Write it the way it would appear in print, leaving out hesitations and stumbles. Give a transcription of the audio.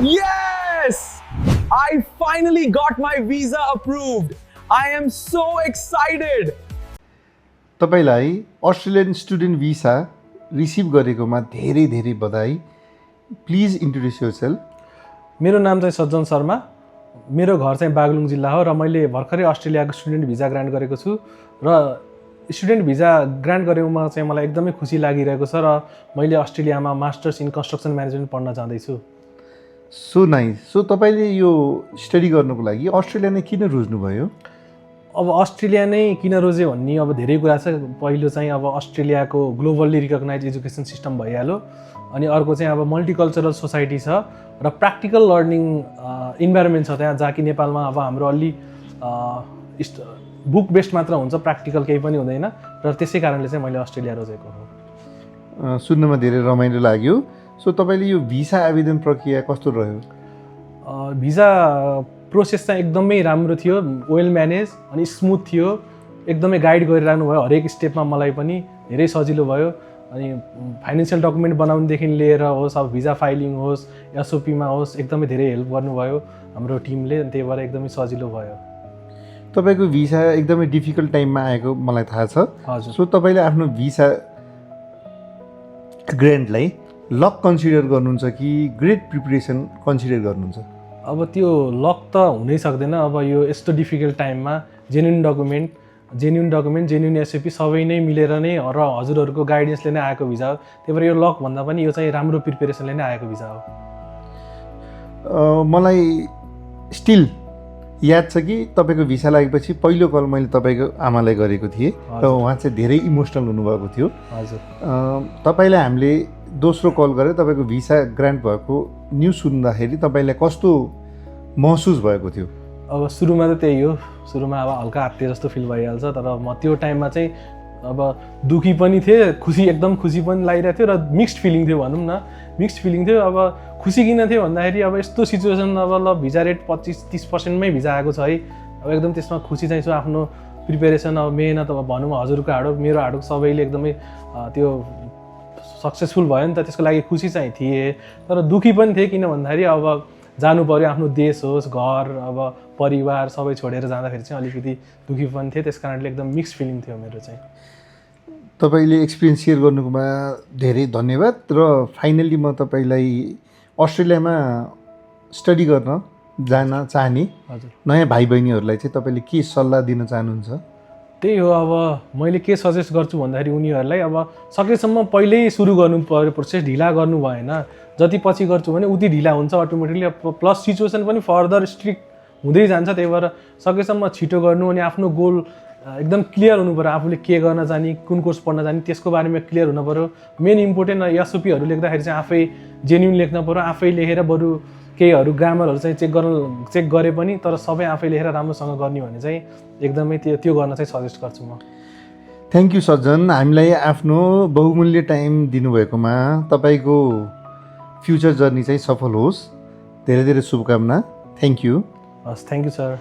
Yes! I finally got my visa approved. I am so excited. तपाईलाई Australian student visa receive गरेकोमा धेरै धेरै बधाई। Please introduce yourself. मेरो नाम चाहिँ सज्जन शर्मा। मेरो घर चाहिँ बागलुङ जिल्ला हो र मैले भर्खरै अस्ट्रेलियाको स्टुडेन्ट भिजा ग्रान्ट गरेको छु र स्टुडेन्ट भिजा ग्रान्ट गरेकोमा चाहिँ मलाई एकदमै खुसी लागिरहेको छ र मैले अस्ट्रेलियामा मास्टर्स इन कन्स्ट्रक्सन म्यानेजमेन्ट पढ्न जाँदैछु। So nice. सो तपाईँले यो स्टडी गर्नुको लागि अस्ट्रेलिया नै किन रोज्नुभयो? अब अस्ट्रेलिया नै किन रोजे भन्ने अब धेरै कुरा छ। पहिलो चाहिँ अब अस्ट्रेलियाको ग्लोबल्ली रिकगनाइज एजुकेसन सिस्टम भइहाल्यो, अनि अर्को चाहिँ अब मल्टिकल्चरल सोसाइटी छ र प्र्याक्टिकल लर्निङ इन्भाइरोमेन्ट छ त्यहाँ, जहाँ कि नेपालमा अब हाम्रो अलि बुक बेस्ड मात्र हुन्छ, प्र्याक्टिकल केही पनि हुँदैन र त्यसै कारणले चाहिँ मैले अस्ट्रेलिया रोजेको हो। सुन्नमा धेरै रमाइलो लाग्यो। सो तपाईँले यो भिसा आवेदन प्रक्रिया कस्तो रह्यो? भिजा प्रोसेस चाहिँ एकदमै राम्रो थियो, वेल म्यानेज अनि स्मुथ थियो, एकदमै गाइड गरिरहनु भयो हरेक स्टेपमा। मलाई पनि धेरै सजिलो भयो। अनि फाइनेन्सियल डकुमेन्ट बनाउनुदेखि लिएर होस्, अब भिजा फाइलिङ होस्, एसओपीमा होस्, एकदमै धेरै हेल्प गर्नुभयो हाम्रो टिमले, अनि त्यही भएर एकदमै सजिलो भयो। तपाईँको भिसा एकदमै डिफिकल्ट टाइममा आएको मलाई थाहा छ। हजुर। सो तपाईँले आफ्नो भिसा ग्रान्टलाई लक कन्सिडर गर्नुहुन्छ कि ग्रेट प्रिपरेसन कन्सिडर गर्नुहुन्छ? अब त्यो लक त हुनै सक्दैन। अब यो यस्तो डिफिकल्ट टाइममा जेन्युन डकुमेन्ट जेन्युन एसओपी सबै नै मिलेर नै र हजुरहरूको गाइडेन्सले नै आएको भिजा हो। त्यही भएर यो लक भन्दा पनि यो चाहिँ राम्रो प्रिपेरेसनले नै आएको भिजा हो। मलाई स्टिल याद छ कि तपाईँको भिसा लागेपछि पहिलो कल मैले तपाईँको आमालाई गरेको थिएँ र उहाँ चाहिँ धेरै इमोसनल हुनुभएको थियो। हजुर। तपाईँलाई हामीले दोस्रो कल गरेर तपाईँको भिसा ग्रान्ट भएको न्युज सुन्दाखेरि तपाईँलाई कस्तो महसुस भएको थियो? अब सुरुमा त त्यही हो, सुरुमा अब हल्का हात्ते जस्तो फिल भइहाल्छ, तर म त्यो टाइममा चाहिँ अब दुःखी पनि थिएँ, एकदम खुसी पनि लागिरहेको थियो र मिक्स्ड फिलिङ थियो भनौँ न। मिक्स्ड फिलिङ थियो। अब खुसी किन थियो भन्दाखेरि अब यस्तो सिचुएसन, अब ल भिजा रेट 25-30% भिजा आएको छ है, अब एकदम त्यसमा खुसी चाहिँ छु। आफ्नो प्रिपेरेसन अब मेहनत अब भनौँ हजुरको हार्डवर्क मेरो हार्डवर्क सबैले एकदमै त्यो सक्सेसफुल भयो नि त, त्यसको लागि खुसी चाहिँ थिएँ। तर दुःखी पनि थिएँ, किन भन्दाखेरि अब जानु पऱ्यो, आफ्नो देश होस्, घर, अब परिवार सबै छोडेर जाँदाखेरि चाहिँ अलिकति दुःखी पनि थिएँ। त्यस कारणले एकदम मिक्स फिलिङ थियो मेरो चाहिँ। तपाईँले एक्सपिरियन्स सेयर गर्नुकोमा धेरै धन्यवाद। र फाइनल्ली म तपाईँलाई अस्ट्रेलियामा स्टडी गर्न जान चाहने नयाँ भाइ बहिनीहरूलाई चाहिँ तपाईँले के सल्लाह दिन चाहनुहुन्छ? त्यही हो, अब मैले के सजेस्ट गर्छु भन्दाखेरि उनीहरूलाई अब सकेसम्म पहिल्यै सुरु गर्नु पऱ्यो, प्रोसेस ढिला गर्नु भएन। जति पछि गर्छु भने उति ढिला हुन्छ अटोमेटिकली, प्लस सिचुएसन पनि फर्दर स्ट्रिक्ट हुँदै जान्छ। त्यही भएर सकेसम्म छिटो गर्नु, अनि आफ्नो गोल एकदम क्लियर हुनु पऱ्यो। आफूले के गर्न जाने, कुन कोर्स पढ्न जाने, त्यसको बारेमा क्लियर हुनु पऱ्यो। मेन इम्पोर्टेन्ट एसओपीहरू लेख्दाखेरि चाहिँ आफै जेन्युन लेख्न पऱ्यो। आफै लेखेर बरु केहीहरू ग्रामरहरू चाहिँ चेक गरे पनि, तर सबै आफै लेखेर राम्रोसँग गर्ने भने चाहिँ एकदमै त्यो गर्न चाहिँ सजेस्ट गर्छु म। थ्याङ्क यू सज्जन, हामीलाई आफ्नो बहुमूल्य टाइम दिनुभएकोमा। तपाईँको फ्युचर जर्नी चाहिँ सफल होस्। धेरै धेरै शुभकामना। Thank you. हस्, थ्याङ्क यू सर।